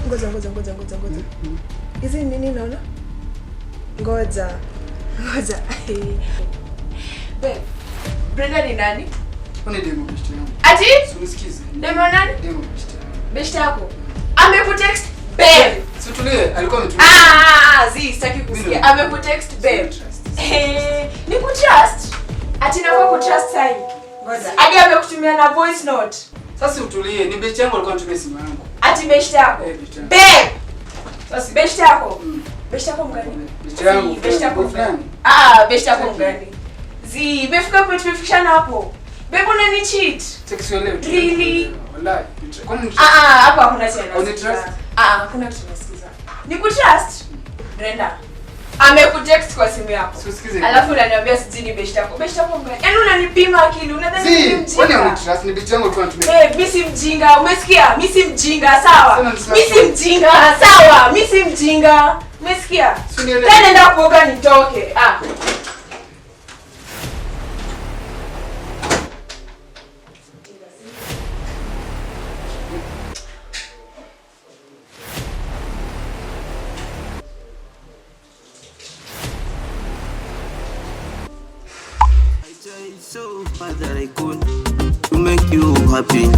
Ngoja, ngoja, ngoja, ngoja, ngoja. Hizi nini naona? Ngoja. Ngoja. Babe, Brenda ni nani? Kwani demo beshte yangu. Ati? Si unisikize. Demo nani? Demo beshte yangu. Beshte yako. Amekutext babe. Si tulie, alikuwa ametumia. Ah, zi, sitaki kusikia. Mimi- Amekutext babe. Trust. Eh, ni kutrust. Ati nafaa kutrust sahi. Ngoja. Hadi amekutumia na voice note. Sasa utulie, ni beshte yangu alikuwa anatumia simu yangu. Ati beshte yako. Eh, beshte yangu. Babe, Sasa beshte yako. Mm. Beshte yako mgani? Beshte yangu. Zi, beshte yako fulani. mgani? Ah, beshte yako mgani? Zi, imefika hapo tumefikishana hapo. Babe, unani cheat. Sasa uelewe. Really? Wallahi. Kwani ni Ah ah, hapa hakuna tena. Unitrust? Ah ah, hakuna kitu nasikiza. Ni kutrust? Brenda. Amekutext kwa simu yako. Si usikize. Alafu unaniambia sijui ni beshte yako. Beshte yako mgani? Yaani unanipima akili, unadhani mimi Zi, kwani mjinga? unitrust? Ni beshte yangu alikuwa anatumia. Babe, mimi si mjinga, umesikia? Mimi si mjinga, sawa? Sema ni Mimi si mjinga, sawa? Mimi si mjinga. Umesikia? Si unielewe. Tena nenda kuoga nitoke. Ah. I tried so hard that I could to make you happy.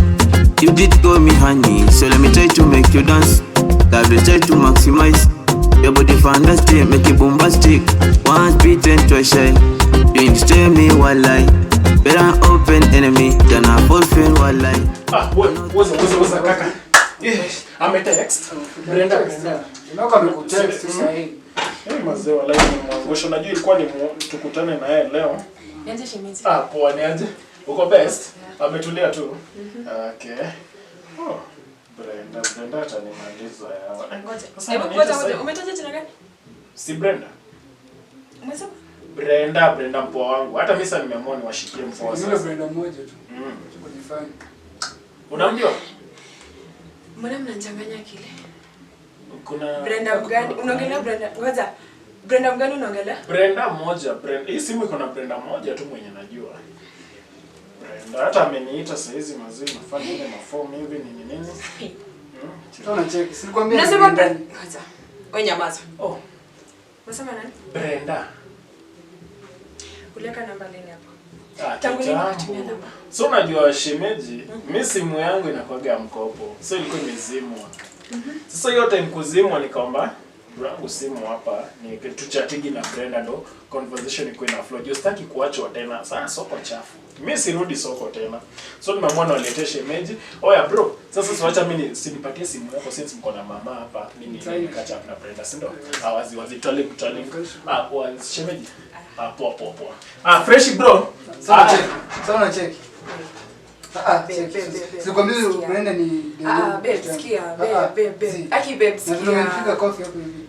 You did call me honey, so let me try to make you dance. That will try to maximize your body fantastic, make it bombastic. Once beaten, twice shy. You ain't tell me what lie. Better open enemy than a false friend, what lie. Ah, woza woza woza kaka. Eh, ametext. Brenda, Brenda. Unako amekutext sasa hivi. Eh, mazee wallahi nimemwangusha. Unajua ilikuwa ni tukutane na yeye leo. Nianze shemeji. Ah, poa ni aje? Uko best? Ametulia tu. Okay. Oh, Brenda, Brenda atanimaliza yawa. Ngoja. Sasa Hebu ananiita ngoja ngoja. sasa. Umetaja jina gani? Si Brenda. Umesema? Brenda, Brenda mpoa wangu. Hata mimi sasa nimeamua niwashikie mpoa Ni yule sasa. Brenda mmoja tu. Mm. Kujifanya. Unamjua? Mbona mnanichanganya akili? Kuna Brenda mgani? Unaongelea Brenda. Ngoja. Brenda mgani unaongelea? Brenda moja, Brenda. Hii simu iko na Brenda moja tu mwenye najua. Brenda hata ameniita saa hizi mazee nafanya ile mafomu hivi nini nini. Mm. Sasa unacheki. Si nilikwambia ni Unasema Brenda. Brenda. Ngoja. Wewe nyamaza. Oh, Unasema nani? Brenda. Uliweka namba lini hapo? Ah, Tangu lini kitambo. ukatumia namba? So unajua shemeji, mi simu yangu inakuwaga ya mkopo. So ilikuwa imezimwa. Sasa hiyo time kuzimwa nikaomba bro simu hapa ni tuchatigi na Brenda ndo conversation ikuwe na flow. Juu sitaki kuachwa tena. Sasa soko chafu. Mi sirudi soko tena. So nimeamua niwaletee shemeji. Oya bro, sasa siwacha mimi sinipatie simu yako since mko na mama hapa. Mimi ni catch up na Brenda, si ndio? Ah, wazi wazi tali tali. Ah, poa shemeji. Ah, poa poa poa. Ah, fresh bro. Sasa Ah, unacheki. Sasa unacheki. Ah, ah, Babe, cheki. babe, babe, Si nilikwambia sikia. Brenda ni Ah, ah, babe, sikia. Babe, babe, babe. Aki babe, Na vile sikia. umenipiga kofi hapo hivi.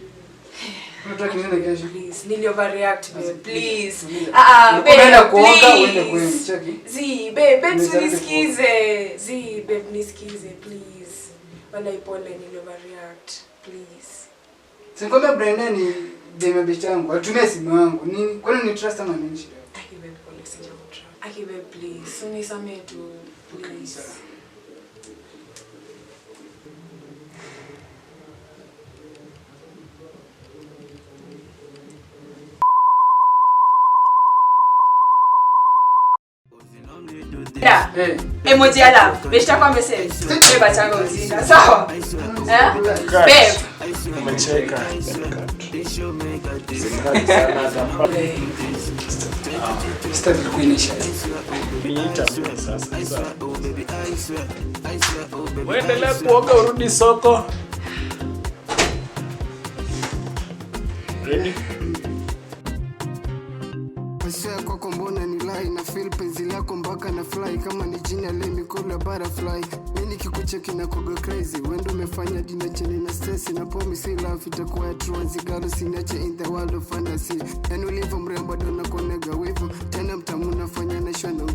Unataka nini kesho? Please, nili overreact babe, please. Tulia. Ah, ah, Ulikuwa unaenda babe, kuoga uende kwenu, please. cheki. Zi, babe, babe, Nimejaribu nisikize. Zi, babe, nisikize, please. Wala ipole nili overreact, please. Si nilikwambia Brenda ni demu beshte yangu. Alitumia simu yangu. Nini? Kwani ni trust ama nini shida? Aki babe, pole sijakutrust. Aki babe, please. Unisamehe tu, please. Sawa. Da. Eh. Emoji ya love. Beshte yako amesema. Babe, achanga ujinga. Sawa? Eh? Babe. Umecheka. Sitaki kuinisha. Niita mimi sasa. Sawa. Uendelee kuoga urudi soko. Ready? Maisha kwako mbona ni lie na feel penzi lako mpaka na fly kama ni jina let me call a butterfly. Mimi nikikucheki na kugo crazy. Wewe ndio umefanya dina chene na stress na promise love itakuwa ya true zigalo sinache in the world of fantasy. Yani ulivyo mrembo ndo nakuonega wivu tena mtamu nafanya na shona.